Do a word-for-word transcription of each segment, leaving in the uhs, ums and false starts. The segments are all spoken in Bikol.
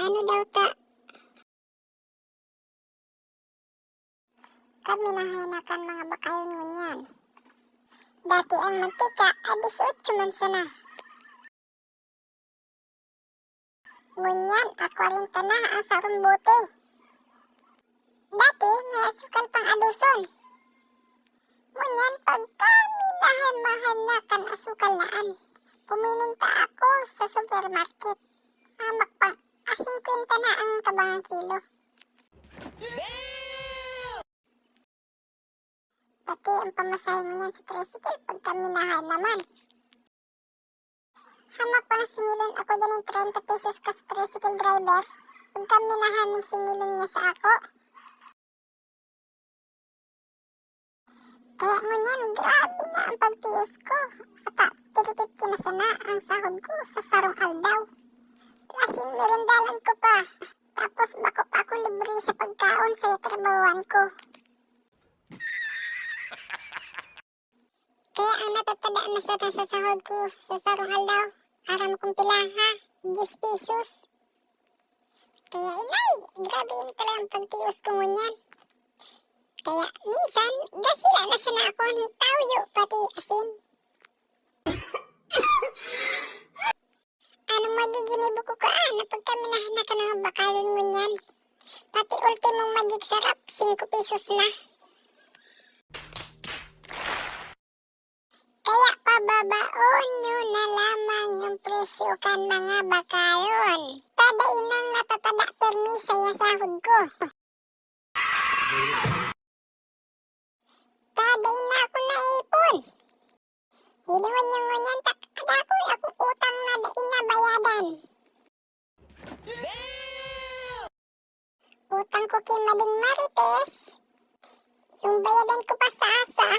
Ano daw ta? Kami nahay na kan mga bakayon ngunyan. Dati ang mantika ay dieciocho man sana. Ngunyan, a kwarenta na ang sarong bote. Dati, may asukal pang adoson. Ngunyan, pagka minahay-mahay na kan asukal na an, puminunta ako sa supermarket. Hamak pang a singkwenta na ang kabangang kilo. Pati ang pamasahe ngunyan sa tricycle, pagka minahay naman. Hamak pang singilon ako diyan nin treinta pesos ka sa tricycle driver, pagka minahay nin singilon niya sa ako. Kaya ngunyan, grabe na ang pagtios ko. Ata, three fifty na sana ang sahod ko sa sarong aldaw. Asin merindalan ko pa. Tapos bako pa ako libre sa pagkaon sa trabahoan ko. Kaya ang natatada na sana sa sahod ko sa sarong aldaw, aram kong pila, ha? Diyes pesos. Kaya, inay, grabe yun talaga ang pagtios ko ngunyan. Kaya, minsan, gasila na sana ako nin tawyo, pati asin. Anong magiginibo ko kaan na pagka minahan na ka ng bakayon ngunyan? Pati ultimong Magic Sarap, singko pesos na. Kaya pababaon nyo na lamang yung presyo kan mga bakayon. Ta dai nang natatada permi sa sahod ko. Ta dai na ako naipon. Hilingon nyo ngunyan ta kadakul akong utang na dai na bayadan. Utang ko ki Mading Marites, yung bayadan ko pa sa asa.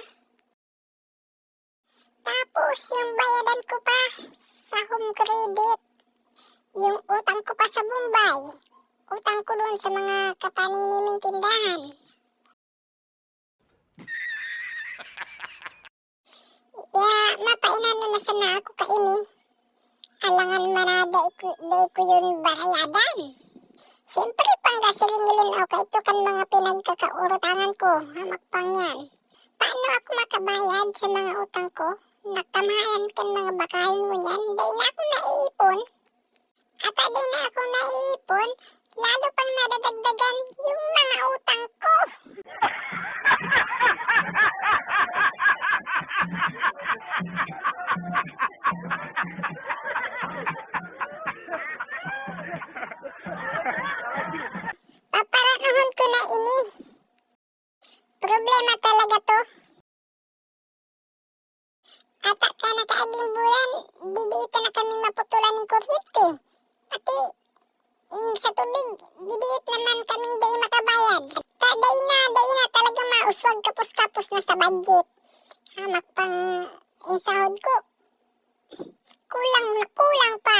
Tapos yung bayadan ko pa sa Home Credit. Yung utang ko pa sa Bombay. Utang ko doon sa mga kataning-niming tindahan. Ya, mapainano na sana ako kaini. Alangan man na dai ko, dai ko yun barayadan. Siyempre, panggasolin-ngilin ako kaito kan mga pinagkakaurutangan ko, hamak pang yan. Paano ako makabayad sa mga utang ko? Nakamayan kan mga bakayon ngunyan, dai na ako naiipon. Ata dai na ako naiipon, lalo pang nadadagdagan yung mga utang ko. Paparanohon ko na ini. Problema talaga to. Ata ka nakaaging bulan, didiit na kami maputulan nin kuryente. Pati, yung sa tubig, didiit naman kaming dai makabayad. Ta, dai na, dai na talaga mauswag kapos-kapos na sa budget. Hamak pang, eh, sahod ko. Kulang na kulang pa.